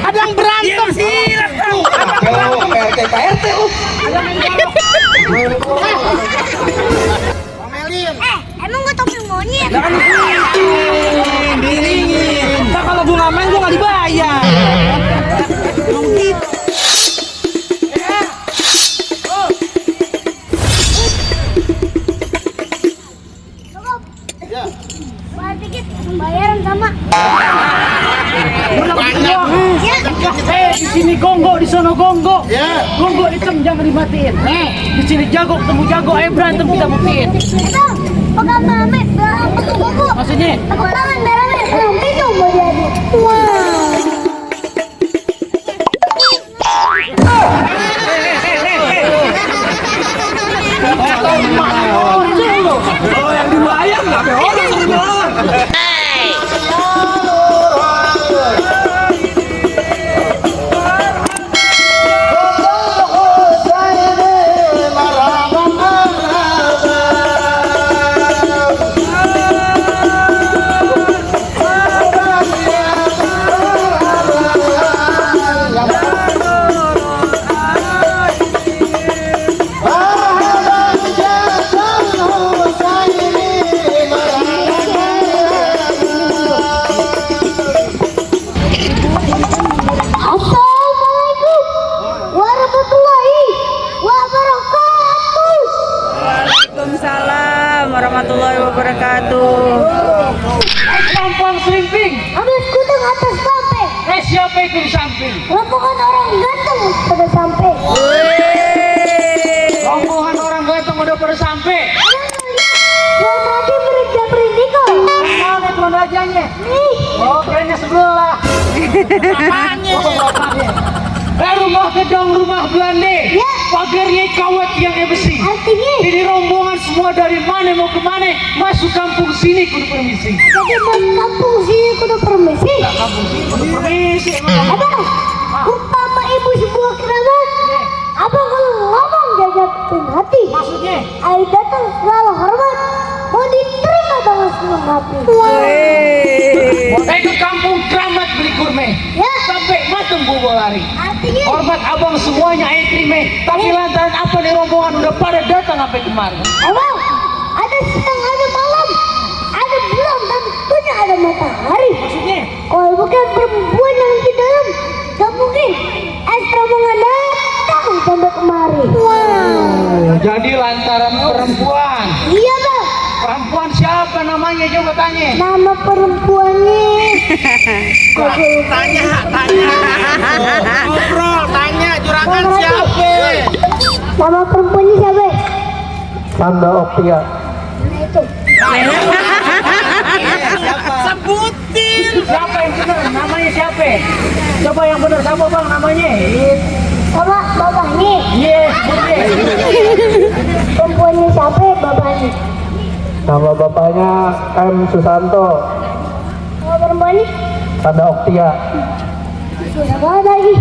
Ada yang berantem. Silat tahu. PRT PRT. Ada yang Emang gue topi monyet? diringin. Nah, kalau gue nggak main gue nggak dibayar. Emang gitu. Dikit bayaran sama. Di sini gongo, di sono gongo. Gongo hitam jangan dimatiin. Di sini jago ketemu jago, ayo berantem kita buktiin. Itu pegang mame, pegang buku. Maksudnya? Pegang tangan merahnya, pegang pintu mau jadi. Oh, yang dibayar nggak ada orang sebenarnya. Assalamualaikum warahmatullahi wabarakatuh. Waalaikumsalam warahmatullahi wabarakatuh. Gampang selimping. Habis kutang atas sampai. Siapa itu di samping? Rombongan orang ganteng pada sampai. Rombongan orang ganteng udah pada sampai. Tuan Raja bereja berindikal. Mana tuan rajanya? Nih, Oh, kerennya sebelah. Apanya? Rumah gedong, rumah Belanda. Ya. Pagarnya kawat yang besi. artinya Ini rombongan semua dari mana mau ke mana? Masuk kampung sini kudu permisi. jadi mas kampung sini kudu permisi. Kampung sini kudu permisi. Abang, umpama ibu sebuah kerabat. Abang kalau ngomong jajakin hati. Maksudnya? Ayo datang selalu hormat. Mau diterima dengan senang hati. Ke kampung keramat beli kurme. Ya. Sampai mateng bubur lari. Artinya Hormat abang semuanya ayo terima. Tapi lantaran apa nih rombongan udah pada datang sampai kemarin. abang, ada siang, ada malam, ada bulan, dan tentunya ada matahari. Maksudnya? Kalau bukan perempuan yang di dalam, gak mungkin Estra datang sampai kemari. Jadi lantaran perempuan. Iya bang, Perempuan siapa namanya coba tanya. nama perempuannya. Tanya. Ngobrol, tanya juragan Bang Raji, siapa? nama perempuannya siapa? Sanda Opia. Nah itu. Sebutin. Siapa yang benar? Namanya siapa? Coba yang benar siapa bang namanya? Sama bapaknya. Yes, Perempuannya siapa? Bapaknya. Nama bapaknya M. Susanto. Nama perempuannya? Sanda Optia. Sudah banget lagi.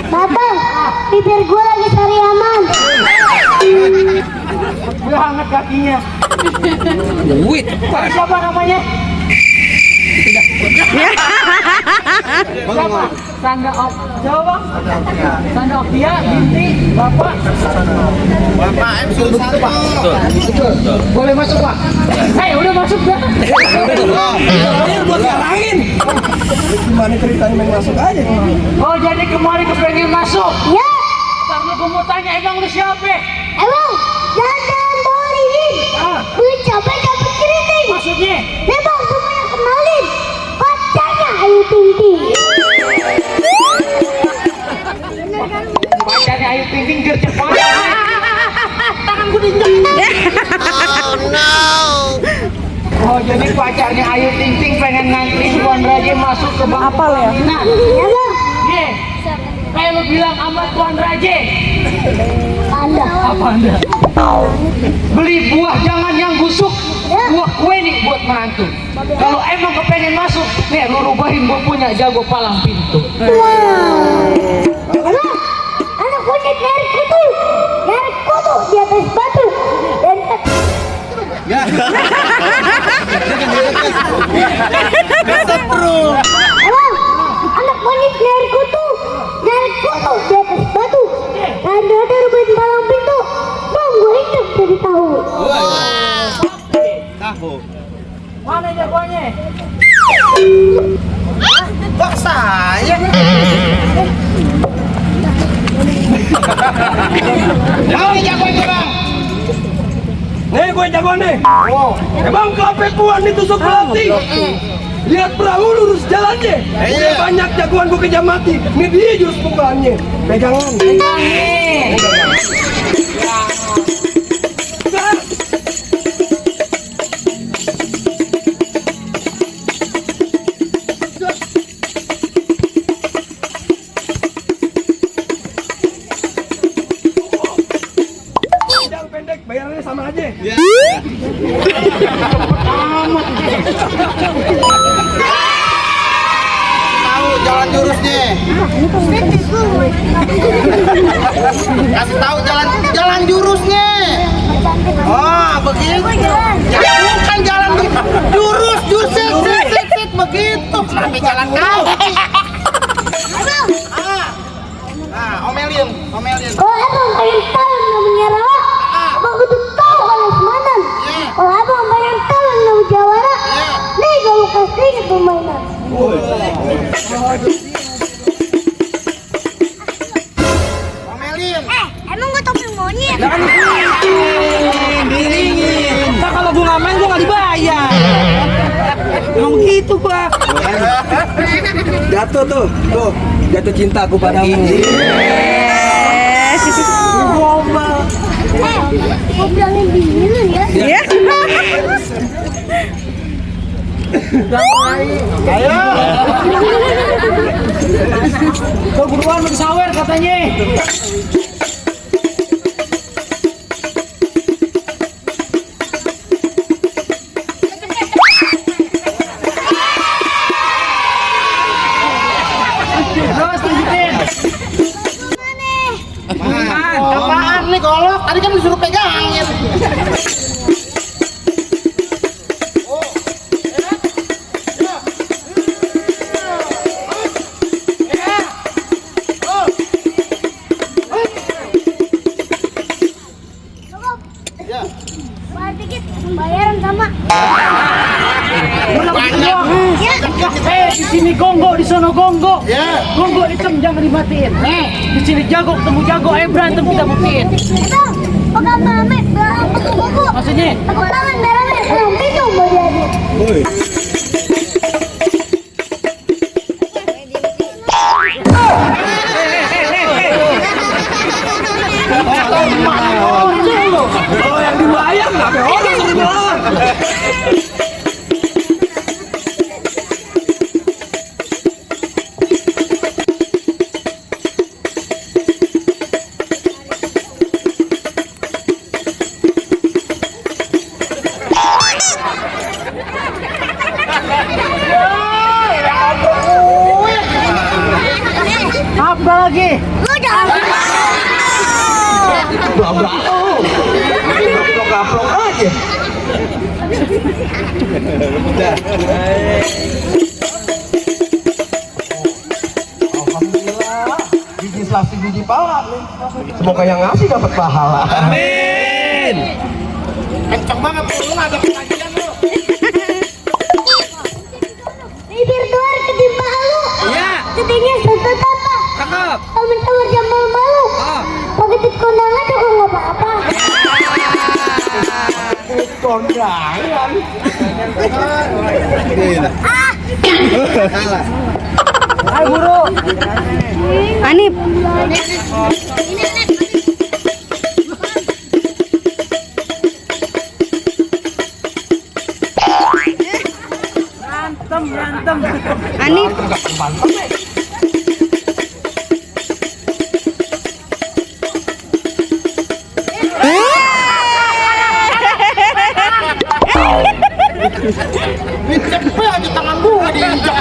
Batang, bibir gue lagi cari aman. banget kakinya. Duit. Siapa namanya? Siapa? Sanda Op. Siapa bang? Sanda Optia, binti, bapak. Bapak M. Susanto. Boleh masuk pak? Hei, udah masuk dah. Ini buat kalangin. Gimana ceritanya main masuk aja? Oh jadi kemarin kepengen masuk. Ya, Karena gue mau tanya emang lu siapa? emang jangan boringin. Gue capek keriting. Maksudnya? Ya bang, semuanya kenalin. Pacarnya Ayu Ting Ting. Pacarnya Ayu Ting Ting gercep banget. Tangan gue diinjak. Oh jadi pacarnya Ayu Ting Ting pengen nganterin Tuan Raja masuk ke Bang Apal ya? Ya bang, Iya. Kayak lu bilang sama Tuan Raja. Anda. Apa anda? Beli buah jangan yang busuk. Buah kue nih buat menantu. Kalau emang kepengen masuk, nih lu rubahin gue punya jago palang pintu. Emang anak kunyit nyari kutu di atas batu dan Setrum. tahu di atas batu. Ada rebutan palang pintu. Bang, gue ingat jadi tahu. Tahu. Mana jagoannya? Kok saya? Jagoannya bang. Nih gue jagoan nih. Emang kepepuan ditusuk pelatih. Lihat perahu lurus jalannya. Udah banyak jagoan gue kejar mati. Ini dia jurus pukulannya. Pegangan. Panjang pendek bayarannya sama aja. Tahu jalan jurusnya. Kasih tahu jalan jurusnya. Oh, begitu. Ya, bukan jalan jurus set begitu. Kenapa jalan kau? Omelin. Kalau abang pengen tahu namanya rawa, abang kudu tahu alas mana. Kalau abang pengen tahu namanya jawara, nih kalau kasih ingat permainan. Omelin. Emang gue topeng monyet? Diringin. Nah, kalau gue nggak main gue nggak dibayar. Emang begitu pak. Jatuh tuh, jatuh cintaku padamu. Gue bilangin dingin ya. Ya. Ayo. Kau buruan mau sawer katanya. Terus tunjukin. Apaan nih golok? Tadi kan disuruh pegangin. Bayar dikit, bayaran sama. Ya. Di sini gongo, di sana gongo. Ya. Gongo hitam jangan dimatiin. Di sini jago ketemu jago, ayo berantem kita buktiin. Bang, pegang mame, belakang buku-buku. Maksudnya? Tepuk tangan merahnya, belakang pintu mau jadi. Oh yang dibayar nggak orang suruh bilang. Apa lagi? Gaplok aja. Alhamdulillah, biji selasih biji pala nih. Semoga yang ngasih dapat pahala. Amin. Kenceng banget lu ada pengajian lu. Bibir luar ketimpa halu. Iya. Ketenya satu tata. Cakep. Kamu tawar jam malu-malu. Pakai tit kondangan juga nggak apa-apa. Kondangan. Ayo buru. Anip. Berantem. Anip. Cepet aja tangan gua diinjak.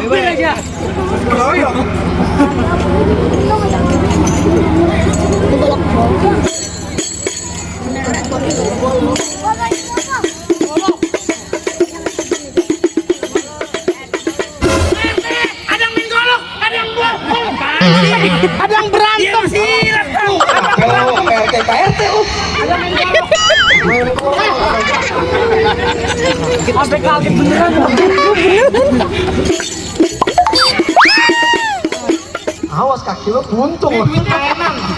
Hampir aja. Ada yang berantem. Kalau PRT PRT Sampai kaget beneran. awas kaki lu buntung.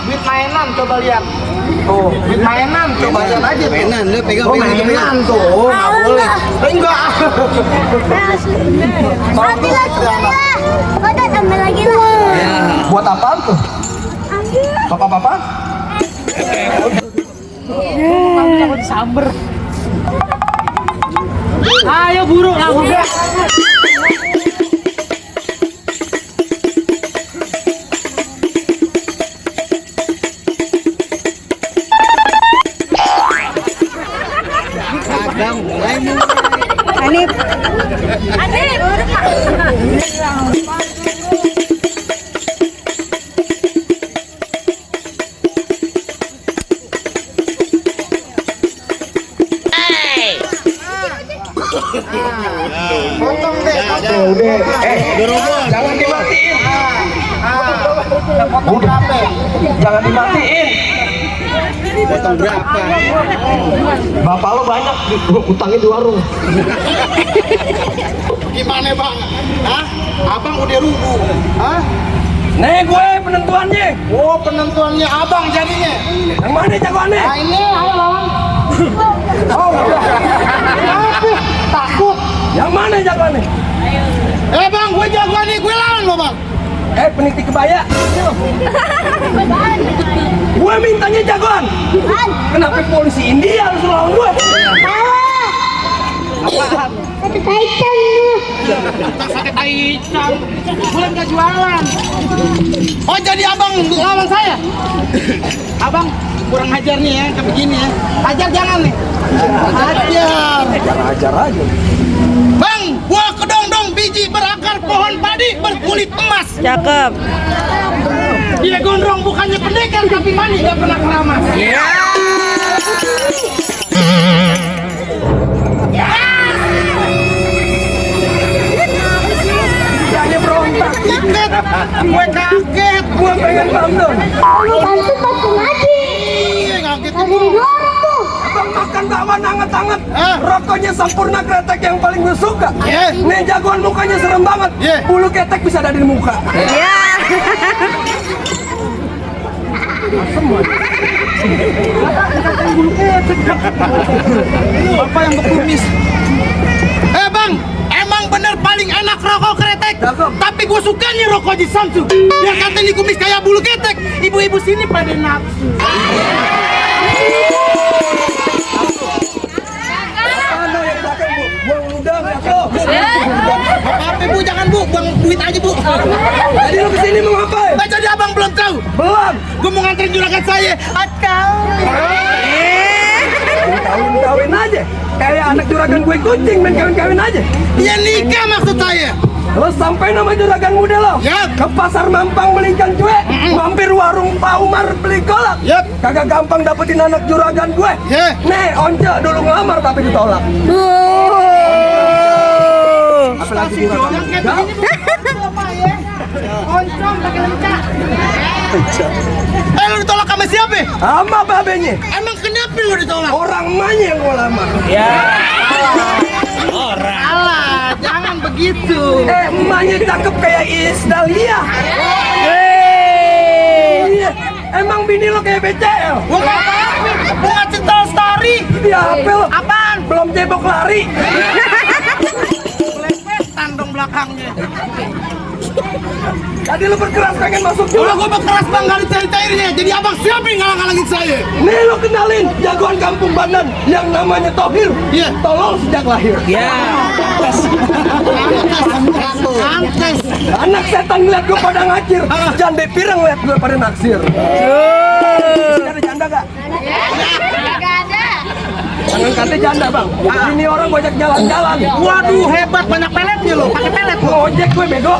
Duit mainan coba lihat. Tuh, duit mainan coba lihat aja. Mainan, lu pegang Oh mainan tuh, nggak boleh. Enggak. Ambil lagi lah. Udah ambil lagi lah. Buat apaan tuh? Ambil. Papa? Aku disamber. Ayo buruk lah udah. Anip. Potong deh. Udah. Jangan dimatiin. Potong berapa? Jangan dimatiin. Potong berapa? Bapak lo banyak utangnya di warung. Gimana bang? Hah? Abang udah rubuh. Hah? Nih gue penentuannya. Oh penentuannya abang jadinya. Yang mana jagoannya? Nah ini ayo lawan. Oh udah. Tapi takut. Yang mana jagoannya? Bang, gue jagoan nih, gue lawan lo bang. Peniti kebaya. Gue mintanya jagoan. Kenapa polisi India harus lawan gue? Apaan? Satu kaitan lu. Sate taichan. Bulan gak jualan. Oh jadi abang lawan saya? Abang kurang ajar nih ya, kayak begini ya. Ajar jangan nih. Ajar. Ajar aja. Bang, gua kedong-dong biji berakar pohon padi berkulit emas. Cakep. Dia gondrong bukannya pendekar tapi mani gak pernah keramas. Jangan berontak. Kaget, gue kaget. Gue pengen bantu. Lu bantu lagi. Kaget. Lagi dorong tuh. Bang makan bakwan anget-anget. Ah. Rokoknya sempurna kretek yang paling gue suka. Yeah. Nih jagoan mukanya serem banget. Yeah. Bulu ketek bisa ada di muka. Ya. Apa yang berkumis? Bang, emang bener paling enak rokok kretek. Cakep. Tapi gue sukanya rokok di Samsu. Dia kata ini kumis kayak bulu ketek. Ibu-ibu sini pada nafsu. Mana yang belakang bu? Buang udang ya kau. Apa bu, jangan bu, buang duit aja bu. Jadi lu kesini mau ngapain? Baca dia abang belum tahu. Belum. Gue mau nganterin juragan saya. Atau Kawin aja. Kayak anak juragan gue kucing main kawin aja. dia nikah maksud saya. Lo sampai nama juragan muda lo. Yap. Ke pasar Mampang beli ikan cuek. Mampir warung Pak Umar beli kolak. Yap. Kagak gampang dapetin anak juragan gue. Yeah. Nih Once dulu ngelamar tapi ditolak. Apalagi juragan. Yang kayak begini bu, apa ya? Oncom pakai lencah. Lu ditolak sama siapa? Sama babenya. Emang kenapa lu ditolak? Orang emaknya yang gue lamar. Alah, jangan begitu. Emaknya cakep kayak Iis Dahlia. Iya. Emang bini lo kayak BCL. Gua nggak apa-apa. Gua nggak cerita story. Dia apa lo? Apaan? Belum cebok lari. Lepetan dong belakangnya. Tadi lo berkeras pengen masuk Kalau juga. gua berkeras bang nggak dicair-cairnya. Jadi abang siapa yang ngalang-ngalangin saya? Nih lo kenalin jagoan kampung Bandan yang namanya Tohir. Iya. Tolol sejak lahir. Antes. Anak setan ngeliat gue pada ngacir. Jande pirang ngeliat gue pada naksir. Ada janda gak? Gak ada. Jangan kata janda bang. Ini orang banyak jalan-jalan. Waduh hebat, banyak peletnya lo, pakai pelet lo. Ojek gue bego.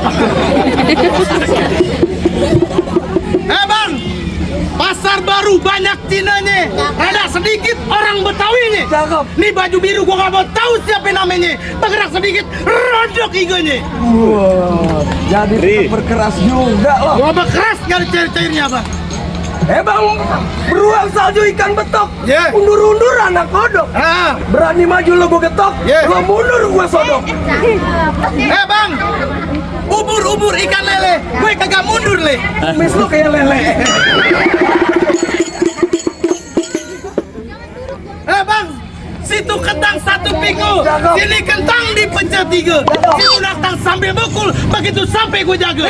Bang, pasar baru banyak Cinanya, rada sedikit orang Betawinya. Cakep. Nih baju biru gua gak mau tahu siapa namanya. Bergerak sedikit, rodok igonya. Wah, jadi tetap berkeras juga loh. Gua berkeras gak ada cair-cairnya bang. Bang, beruang salju ikan betok. Yeah. Undur-undur anak kodok. Berani maju lo gue getok. Yeah. Lo mundur gue sodok. Bang, ubur-ubur ikan lele, gue kagak mundur le. Mis lo kayak lele. Bang, situ kentang 1 pingu, Cakep. sini kentang dipecah 3. Situ datang sambil mukul, begitu sampai gue jaga.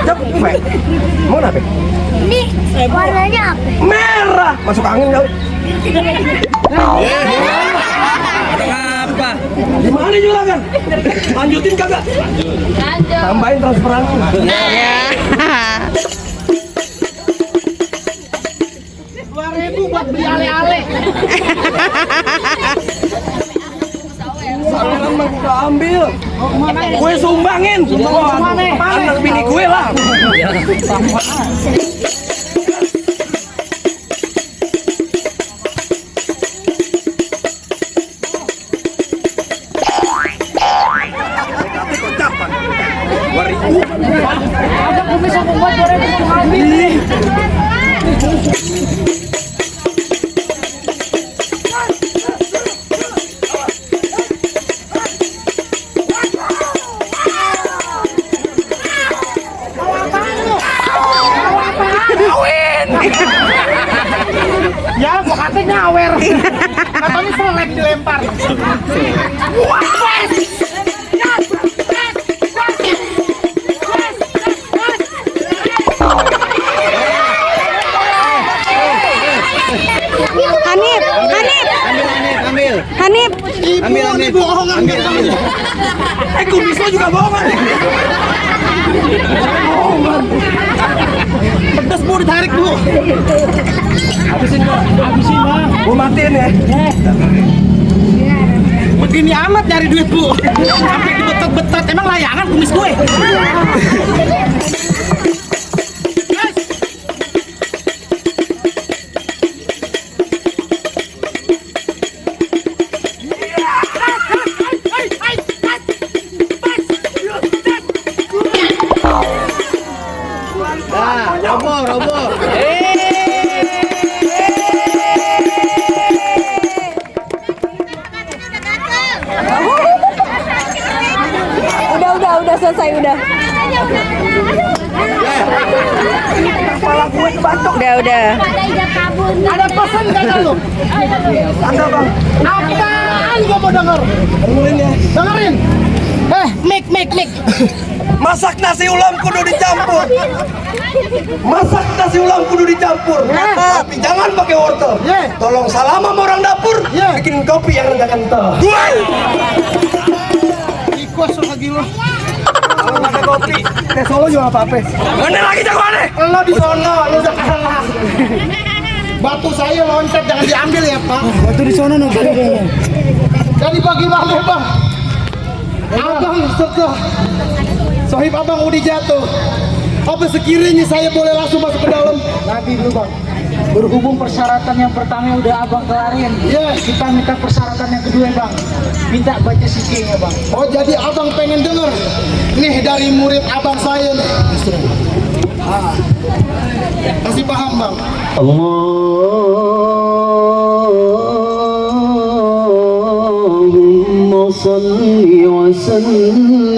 Cepet. Mau apa? Ini warnanya apa? Merah. Masuk angin kali. Apa? Gimana juragan? Lanjutin kagak? Tambahin transferan. Ya. 2.000 buat beli ale-ale. Jangan mah gua ambil. Gue sumbangin. Anak bini gue lah. Ya, gua katanya nyawer. Katanya seleb dilempar. Hanif, Ambil. Hanif. Ibu bohong ambil. Kumis lo juga bohongan. Pedas bu, ditarik bu. Habisin bang. Gue matiin ya. Begini amat nyari duit bu. Sampai dibetot-betot, emang layangan kumis gue. Robo. Udah selesai udah. Kepala gue kebatok. Udah. Ada pesan gak lu? Ada bang. Apaan gua mau denger? Dengerin ya. Dengerin. Mik. Masak nasi ulam kudu dicampur. Masak nasi ulam kudu dicampur. Tapi jangan pakai wortel. Tolong salam sama orang dapur. Bikin kopi yang rendah kental. Ikut suka gila. Kalau nggak ada kopi, teh Solo juga apa-apa. Mana lagi jagoannya? Lo di sono, lo udah kalah. Batu saya loncat, jangan diambil ya pak. Batu di sono nih. Jadi bagaimana bang? Abang setelah sohib abang udah jatuh. Apa sekiranya saya boleh langsung masuk ke dalam? Nanti dulu bang. Berhubung persyaratan yang pertama udah abang kelarin, kita minta persyaratan yang kedua bang. Minta baca sikingnya bang. Oh jadi abang pengen denger nih dari murid abang saya nih. Kasih paham bang. Allahumma salli wa sallim